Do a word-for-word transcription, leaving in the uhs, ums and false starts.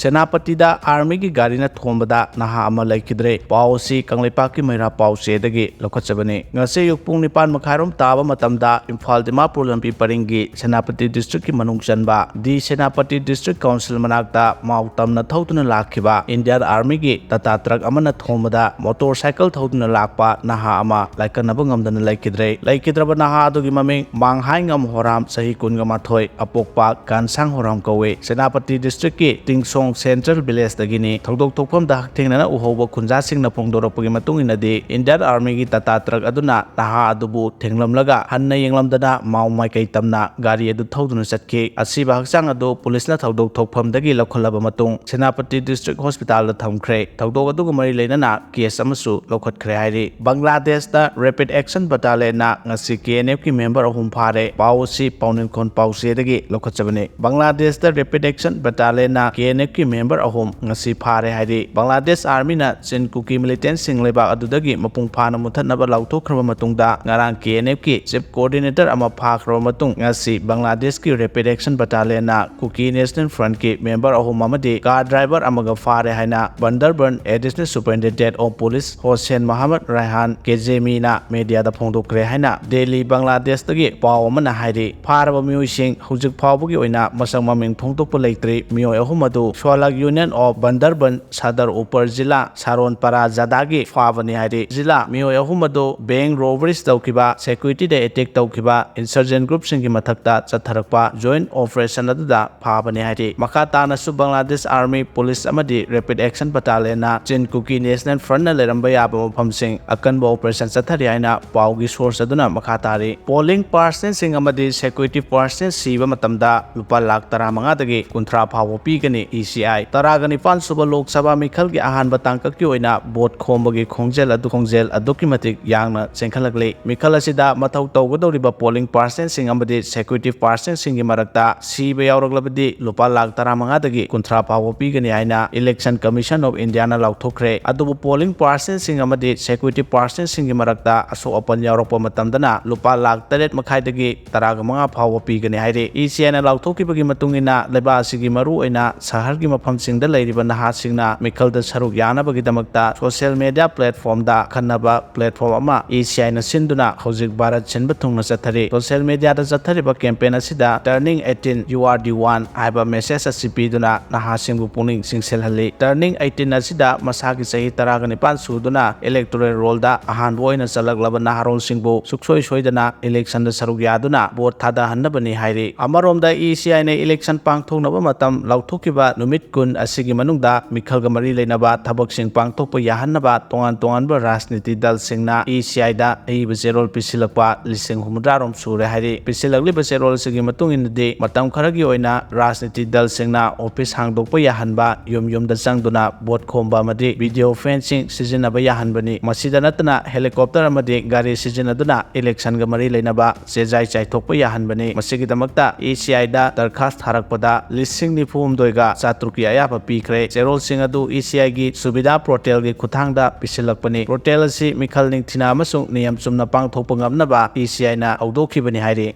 ꯁꯦꯅꯥꯄꯇꯤꯗ ꯑꯥꯔꯃꯤꯒꯤ ꯒꯥꯔꯤꯅ ꯊꯣꯝꯕꯗ ꯅꯍꯥ ꯑꯃ ꯂꯩꯈꯤꯗ꯭ꯔꯦ꯫ ꯄꯥꯎ ꯑꯁꯤ ꯀꯪꯂꯩꯄꯥꯛꯀꯤ ꯃꯩꯔꯥ ꯄꯥꯎꯆꯦꯗꯒꯤ ꯂꯧꯈꯠꯆꯕꯅꯤ꯫ ꯉꯁꯤ ꯑꯌꯨꯛ ꯄꯨꯡ ꯅꯤꯄꯥꯟ ꯃꯈꯥꯏꯔꯣꯝ ꯇꯥꯕ ꯃꯇꯝꯗ ꯏꯝꯐꯥꯜ ꯗꯤꯃꯥꯄꯨꯔ ꯂꯝꯕꯤ ꯄꯔꯤꯡꯒꯤ ꯁꯦꯅꯥꯄꯇꯤ ꯗꯤꯁꯇ꯭ꯔꯤꯛꯀꯤ ꯃꯅꯨꯡ ꯆꯟꯕ ꯗꯤ ꯁꯦꯅꯥꯄꯇꯤ ꯗꯤꯁꯇ꯭ꯔꯤꯛ ꯀꯥꯎꯟꯁꯤꯜ ꯃꯅꯥꯛꯇ ꯃꯥꯎ ꯇꯝꯅ ꯊꯧꯗꯨꯅ ꯂꯥꯛꯈꯤꯕ ꯏꯟꯗꯤꯌꯥꯟ ꯑꯥꯔꯃꯤꯒꯤ ꯇꯥꯇꯥ ꯇ꯭ꯔꯛ ꯑꯃꯅ ꯊꯣꯝꯕꯗ ꯃꯣꯇꯣꯔ ꯁꯥꯏꯀꯜ ꯊꯧꯗꯨꯅ ꯂꯥꯛꯄ ꯅꯍꯥ ꯑꯃ ꯂꯥꯏꯀꯠꯅꯕ ꯉꯝꯗꯅ ꯂꯩꯈꯤꯗ꯭ꯔꯦ꯫ ꯂꯩꯈꯤꯗ꯭ꯔꯕ ꯅꯍꯥ ꯑꯗꯨꯒꯤ ꯃꯃꯤꯡ ꯃꯥꯡꯍꯥꯏꯉꯝ ꯍꯣꯔꯥꯝ, ꯆꯍꯤ ꯀꯨꯟꯒ ꯃꯥꯊꯣꯏ, ꯑꯄꯣꯛꯄ ꯒꯥꯟꯁꯥꯡ ꯍꯣꯔꯥꯝ ꯀꯧꯏ꯫ ꯁꯦꯅꯥꯄꯇꯤ ꯗꯤꯁꯇ꯭ꯔꯤꯛꯀꯤ ꯇꯤꯡꯁꯣꯡ ꯁꯦꯟꯇ꯭ꯔꯦꯜ ꯚꯤꯂꯦꯖꯇꯒꯤꯅꯤ꯫ ꯊꯧꯗꯣꯛ ꯊꯣꯛꯐꯝꯗ ꯍꯛꯊꯦꯡꯅꯅ ꯎꯍꯧꯕ ꯈꯨꯟꯖꯥꯁꯤꯡꯅ ꯐꯣꯡꯗꯣꯔꯛꯄꯒꯤ ꯃꯇꯨꯡ ꯏꯟꯅꯗꯤ, ꯏꯟꯗꯤꯌꯥꯟ ꯑꯥꯔꯃꯤꯒꯤ ꯇꯥꯇꯥ ꯇ꯭ꯔꯛ ꯑꯗꯨꯅ ꯅꯍꯥ ꯑꯗꯨꯕꯨ ꯊꯦꯡꯂꯝꯂꯒ ꯍꯟꯅ ꯌꯦꯡꯂꯝꯗꯅ ꯃꯥꯎ ꯃꯥꯏꯀꯩ ꯇꯝꯅ ꯒꯥꯔꯤ ꯑꯗꯨ ꯊꯧꯗꯨꯅ ꯆꯠꯈꯤ꯫ ꯑꯁꯤꯕ ꯍꯛꯆꯥꯡ ꯑꯗꯨ ꯄꯨꯂꯤꯁꯅ ꯊꯧꯗꯣꯛ ꯊꯣꯛꯐꯝꯗꯒꯤ ꯂꯧꯈꯠꯂꯕ ꯃꯇꯨꯡ ꯁꯦꯅꯥꯄꯇꯤ ꯗꯤꯁꯇ꯭ꯔꯤꯛ ꯍꯣꯁꯄꯤꯇꯥꯜꯗ ꯊꯝꯈ꯭ꯔꯦ꯫ ꯊꯧꯗꯣꯛ ꯑꯗꯨꯒ ꯃꯔꯤ ꯂꯩꯅꯅ ꯀꯦꯁ ꯑꯃꯁꯨ ꯂꯧꯈꯠꯈ꯭ꯔꯦ ꯍꯥꯏꯔꯤ꯫ ꯕꯪꯒ꯭ꯂꯥꯗꯦꯁꯇ ꯔꯦꯄꯤꯗ ꯑꯦꯛꯁꯟ ꯕꯇꯥꯂꯤꯌꯟꯅ ꯉꯁꯤ ꯀꯦ ꯑꯦꯟ ꯑꯦꯐꯀꯤ ꯃꯦꯝꯕꯔ ꯑꯍꯨꯝ ꯐꯥꯔꯦ꯫ ꯄꯥꯎ ꯑꯁꯤ ꯄꯥꯎꯅꯤꯡꯈꯣꯟ ꯄꯥꯎꯆꯦꯗꯒꯤ ꯂꯧꯈꯠꯆꯕꯅꯤ꯫ ꯕꯪꯒ꯭ꯂꯥꯗꯦꯁꯇ ꯔꯦꯄꯤꯗ ꯑꯦꯛꯁꯟ ꯕꯇꯥꯂꯤꯌꯟꯅ ꯀꯦ ꯑꯦꯟ ꯑꯦꯐꯀꯤ ꯃꯦꯝꯕꯔ ꯑꯍꯨꯝ ꯉꯁꯤ ꯐꯥꯔꯦ ꯍꯥꯏꯔꯤ꯫ ꯕꯪꯒ꯭ꯂꯥꯗꯦꯁ ꯑꯥꯔꯃꯤꯅ ꯆꯤꯟ ꯀꯨꯀꯤ ꯃꯤꯂꯤꯇꯦꯟꯁꯤꯡ ꯂꯩꯕꯥꯛ ꯑꯗꯨꯗꯒꯤ ꯃꯄꯨꯡ ꯐꯥꯅ ꯃꯨꯠꯊꯠꯅꯕ ꯂꯥꯎꯊꯣꯛꯈ꯭ꯔꯕ ꯃꯇꯨꯡꯗ, ꯉꯔꯥꯡ ꯀꯦ ꯑꯦꯟ ꯑꯦꯐꯀꯤ ꯆꯤꯐ ꯀꯣꯑꯣꯔꯗꯤꯅꯦꯇꯔ ꯑꯃ ꯐꯥꯈ꯭ꯔꯕ ꯃꯇꯨꯡ, ꯉꯁꯤ ꯕꯪꯒ꯭ꯂꯥꯗꯦꯁꯀꯤ ꯔꯦꯄꯤꯗ ꯑꯦꯛꯁꯟ ꯕꯇꯥꯂꯤꯌꯟꯅ ꯀꯨꯀꯤ ꯅꯦꯁꯅꯦꯜ ꯐ꯭ꯔꯟꯠꯀꯤ ꯃꯦꯝꯕꯔ ꯑꯍꯨꯝ ꯑꯃꯗꯤ ꯀꯥꯔ ꯗ꯭ꯔꯥꯏꯚꯔ ꯑꯃꯒ ꯐꯥꯔꯦ ꯍꯥꯏꯅ ꯕꯟꯗꯔꯕꯟ ꯑꯦꯗꯤꯁꯅꯦꯜ ꯁꯨꯄꯔꯤꯟꯇꯦꯟꯗꯦꯟꯠ ꯑꯣꯐ ꯄꯨꯂꯤꯁ ꯍꯣꯁꯦꯟ ꯃꯍꯃꯗ ꯔꯥꯏꯍꯥꯟ ꯀꯦꯖꯦꯃꯤꯅ ꯃꯦꯗꯤꯌꯥꯗ ꯐꯣꯡꯗꯣꯛꯈ꯭ꯔꯦ ꯍꯥꯏꯅ ꯗꯦꯜꯂꯤ ꯕꯪꯒ꯭ꯂꯥꯗꯦꯁꯇꯒꯤ ꯄꯥꯎ ꯑꯃꯅ ꯍꯥꯏꯔꯤ꯫ ꯐꯥꯔꯕ ꯃꯤꯑꯣꯏꯁꯤꯡ ꯍꯧꯖꯤꯛ ꯐꯥꯎꯕꯒꯤ ꯑꯣꯏꯅ ꯃꯁꯛ ꯃꯃꯤꯡ ꯐꯣꯡꯗꯣꯛꯄ ꯂꯩꯇ꯭ꯔꯤ꯫ ꯃꯤꯑꯣꯏ ꯑꯍꯨꯝ ꯑꯗꯨ ꯁ꯭ꯋꯥꯂꯥꯛ ꯌꯨꯅꯤꯌꯟ ꯑꯣꯐ ꯕꯟꯗꯔꯕꯟ ꯁꯗꯔ ꯎꯄꯔ ꯖꯤꯂꯥ ꯁꯥꯔꯣꯟ ꯄꯔꯥ ꯖꯥꯗꯥꯒꯤ ꯐꯥꯕꯅꯤ ꯍꯥꯏꯔꯤ꯫ ꯖꯤꯂꯥ ꯃꯤꯑꯣꯏ ꯑꯍꯨꯝ ꯑꯗꯨ ꯕꯦꯡꯛ ꯔꯣꯕꯔꯤꯁ ꯇꯧꯈꯤꯕ, ꯁꯦꯀ꯭ꯌꯨꯔꯤꯇꯤꯗ ꯑꯦꯇꯦꯛ ꯇꯧꯈꯤꯕ, ꯏꯟꯁꯔꯖꯦꯟ ꯒ꯭ꯔꯨꯞꯁꯤꯡꯒꯤ ꯃꯊꯛꯇ ꯆꯠꯊꯔꯛꯄ ꯖꯣꯏꯟꯠ ꯑꯣꯄꯔꯦꯁꯟ ꯑꯗꯨꯗ ꯐꯥꯕꯅꯤ ꯍꯥꯏꯔꯤ꯫ ꯃꯈꯥ ꯇꯥꯅꯁꯨ ꯕꯪꯒ꯭ꯂꯥꯗꯦꯁ ꯑꯥꯔꯃꯤ, ꯄꯨꯂꯤꯁ ꯑꯃꯗꯤ ꯔꯦꯄꯤꯗ ꯑꯦꯛꯁꯟ ꯕꯇꯥꯂꯤꯌꯟꯅ ꯆꯤꯟ ꯀꯨꯀꯤ ꯅꯦꯁꯅꯦꯜ ꯐ꯭ꯔꯟꯠꯅ ꯂꯩꯔꯝꯕ ꯌꯥꯕ ꯃꯐꯝꯁꯤꯡ ꯑꯀꯟꯕ ꯑꯣꯄꯔꯦꯁꯟ ꯆꯠꯊꯔꯤ ꯍꯥꯏꯅ ꯄꯥꯎꯒꯤ ꯁꯣꯔꯁ ꯑꯗꯨꯅ ꯃꯈꯥ ꯇꯥꯔꯤ꯫ ꯄꯣꯂꯤꯡ ꯄꯥꯔꯁꯅꯦꯜꯁꯤꯡ ꯑꯃꯗꯤ ꯁꯦꯀ꯭ꯌꯨꯔꯤꯇꯤ ꯄꯥꯔꯁꯅꯦꯜ ꯁꯤꯕ ꯃꯇꯝꯗ ꯂꯨꯄꯥ ꯂꯥꯈ ꯇꯔꯥꯃꯉꯥꯗꯒꯤ ꯀꯨꯟꯊ꯭ꯔꯥ ꯐꯥꯎꯕ ꯄꯤꯒꯅꯤ꯫ E C I. ꯇꯔꯥꯒ ꯅꯤꯄꯥꯟ ꯁꯨꯕ ꯂꯣꯛ ꯁꯚꯥ ꯃꯤꯈꯜꯒꯤ ꯑꯍꯥꯟꯕ ꯇꯥꯡꯀꯛꯀꯤ ꯑꯣꯏꯅ ꯚꯣꯠ ꯈꯣꯝꯕꯒꯤ ꯈꯣꯡꯖꯦꯜ ꯑꯗꯨ, ꯈꯣꯡꯖꯦꯜ ꯑꯗꯨꯛꯀꯤ ꯃꯇꯤꯛ ꯌꯥꯡꯅ ꯆꯦꯟꯈꯠꯂꯛꯂꯤ꯫ ꯃꯤꯈꯜ ꯑꯁꯤꯗ ꯃꯊꯧ ꯇꯧꯒꯗꯧꯔꯤꯕ ꯄꯣꯂꯤꯡ ꯄꯥꯔꯁꯅꯦꯜꯁꯤꯡ ꯑꯃꯗꯤ ꯁꯦꯀ꯭ꯌꯨꯔꯤꯇꯤ ꯄꯥꯔꯁꯅꯦꯜꯁꯤꯡꯒꯤ ꯃꯔꯛꯇ ꯁꯤꯕ ꯌꯥꯎꯔꯛꯂꯕꯗꯤ ꯂꯨꯄꯥ ꯂꯥꯈ ꯇꯔꯥꯃꯉꯥꯗꯒꯤ ꯀꯨꯟꯊ꯭ꯔꯥ ꯐꯥꯎꯕ ꯄꯤꯒꯅꯤ ꯍꯥꯏꯅ ꯏꯂꯦꯛꯁꯟ ꯀꯃꯤꯁꯟ ꯑꯣꯐ ꯏꯟꯗꯤꯌꯥꯅ ꯂꯥꯎꯊꯣꯛꯈ꯭ꯔꯦ꯫ ꯑꯗꯨꯕꯨ ꯄꯣꯂꯤꯡ ꯄꯥꯔꯁꯅꯦꯜꯁꯤꯡ ꯑꯃꯗꯤ ꯁꯦꯀ꯭ꯌꯨꯔꯤꯇꯤ ꯄꯥꯔꯁꯅꯦꯜꯁꯤꯡꯒꯤ ꯃꯔꯛꯇ ꯑꯁꯣꯛ ꯑꯄꯟ ꯌꯥꯎꯔꯛꯄ ꯃꯇꯝꯗꯅ ꯂꯨꯄꯥ ꯂꯥꯈ ꯇꯔꯦꯠ ꯃꯈꯥꯏꯗꯒꯤ ꯇꯔꯥꯒ ꯃꯉꯥ ꯐꯥꯎꯕ ꯄꯤꯒꯅꯤ ꯍꯥꯏꯔꯤ꯫ ꯏ ꯁꯤ ꯑꯥꯏꯅ ꯂꯥꯎꯊꯣꯛꯈꯤꯕꯒꯤ ꯃꯇꯨꯡ ꯏꯟꯅ, ꯂꯩꯕꯥꯛ ꯑꯁꯤꯒꯤ ꯃꯔꯨꯑꯣꯏꯅ ꯁꯍꯔ ꯒꯤ ꯃꯐꯝꯁꯤꯡꯗ ꯂꯩꯔꯤꯕ ꯅꯍꯥꯁꯤꯡꯅ ꯃꯤꯈꯜꯗ ꯁꯔꯨꯛ ꯌꯥꯅꯕꯒꯤꯗꯃꯛꯇ social media platformꯗ ꯑꯈꯟꯅꯕ platform ꯑꯃ E C Iꯅ ꯁꯤꯟꯗꯨꯅ ꯍꯧꯖꯤꯛ ꯚꯥꯔꯠ ꯁꯤꯟꯕ ꯊꯨꯡꯅ ꯆꯠꯊꯔꯤ꯫ Social mediaꯗ ꯆꯠꯊꯔꯤꯕ campaign ꯑꯁꯤꯗ "Turning eighteen, you are the one" ꯍꯥꯏꯕ message ꯑꯁꯤ ꯄꯤꯗꯨꯅ ꯅꯍꯥꯁꯤꯡꯕꯨ ꯄꯨꯛꯅꯤꯡ ꯆꯤꯡꯁꯤꯜꯍꯜꯂꯤ꯫ Turning eighteen ꯑꯁꯤꯗ ꯃꯁꯥꯒꯤ ꯆꯍꯤ ꯇꯔꯥꯒ ꯅꯤꯄꯥꯟ ꯁꯨꯗꯨꯅ electoral rollꯗ ꯑꯍꯥꯟꯕ ꯑꯣꯏꯅ ꯆꯜꯂꯛꯂꯕ ꯅꯍꯥꯔꯣꯜꯁꯤꯡꯕꯨ ꯁꯨꯡꯁꯣꯏ ꯁꯣꯏꯗꯅ electionꯗ ꯁꯔꯨꯛ ꯌꯥꯗꯨꯅ vote ꯊꯥꯗꯍꯟꯅꯕꯅꯤ ꯍꯥꯏꯔꯤ꯫ ꯑꯃꯔꯣꯝꯗ E C Iꯅ election ꯄꯥꯡꯊꯣꯛꯅꯕ ꯃꯇꯝ ꯂꯥꯎꯊꯣꯛꯈꯤꯕ ꯅꯨꯃꯤꯠ ꯀꯨꯟ ꯑꯁꯤꯒꯤ ꯃꯅꯨꯡꯗ ꯃꯤꯈꯜꯒ ꯃꯔꯤ ꯂꯩꯅꯕ ꯊꯕꯛꯁꯤꯡ ꯄꯥꯡꯊꯣꯛꯄ ꯌꯥꯍꯟꯅꯕ ꯇꯣꯉꯥꯟ ꯇꯣꯉꯥꯟꯕ ꯔꯥꯖꯅꯤꯇꯤ ꯗꯜꯁꯤꯡꯅ E C Iꯗ ꯑꯏꯕ ꯆꯦꯔꯣꯜ ꯄꯤꯁꯤꯜꯂꯛꯄ ꯂꯤꯁꯤꯡ ꯍꯨꯝꯐꯨꯇꯔꯥ ꯔꯣꯝ ꯁꯨꯔꯦ ꯍꯥꯏꯔꯤ꯫ ꯄꯤꯁꯤꯜꯂꯛꯂꯤꯕ ꯆꯦꯔꯣꯜꯁꯤꯒꯤ ꯃꯇꯨꯡ ꯏꯟꯅꯗꯤ ꯃꯇꯝ ꯈꯔꯒꯤ ꯑꯣꯏꯅ ꯔꯥꯖꯅꯤꯇꯤ ꯗꯜꯁꯤꯡꯅ office ꯍꯥꯡꯗꯣꯛꯄ ꯌꯥꯍꯟꯕ, ꯌꯨꯝ ꯌꯨꯝꯗ ꯆꯪꯗꯨꯅ vote ꯈꯣꯝꯕ ꯑꯃꯗꯤ video fencing ꯁꯤꯖꯤꯟꯅꯕ ꯌꯥꯍꯟꯕꯅꯤ꯫ ꯃꯁꯤꯗ ꯅꯠꯇꯅ helicopter ꯑꯃꯗꯤ ꯒꯥꯔꯤ ꯁꯤꯖꯤꯟꯅꯗꯨꯅ electionꯒ ꯃꯔꯤ ꯂꯩꯅꯕ ꯆꯦꯖꯥꯏ ꯆꯥꯏꯊꯣꯛꯄ ꯌꯥꯍꯟꯕꯅꯤ꯫ ꯃꯁꯤꯒꯤꯗꯃꯛꯇ E C Iꯗ ꯗꯔꯈꯥꯁ ꯊꯥꯔꯛꯄꯗ ꯂꯤꯁꯤꯡ ꯅꯤꯐꯨ ꯍꯨꯝꯗꯣꯏꯒ ꯆꯥꯇ꯭ꯔꯨꯛꯀꯤ ꯑꯌꯥꯕ ꯄꯤꯈ꯭ꯔꯦ꯫ ꯆꯦꯔꯣꯜꯁꯤꯡ ꯑꯗꯨ E C Iꯒꯤ ꯁꯨꯕꯤꯗꯥ portalꯒꯤ ꯈꯨꯠꯊꯥꯡꯗ ꯄꯤꯁꯤꯜꯂꯛꯄꯅꯤ꯫ Portal ꯑꯁꯤ ꯃꯤꯈꯜ ꯅꯤꯡꯊꯤꯅ ꯑꯃꯁꯨꯡ ꯅꯤꯌꯝ ꯆꯨꯝꯅ ꯄꯥꯡꯊꯣꯛꯄ ꯉꯝꯅꯕ E C Iꯅ ꯍꯧꯗꯣꯛꯈꯤꯕꯅꯤ ꯍꯥꯏꯔꯤ꯫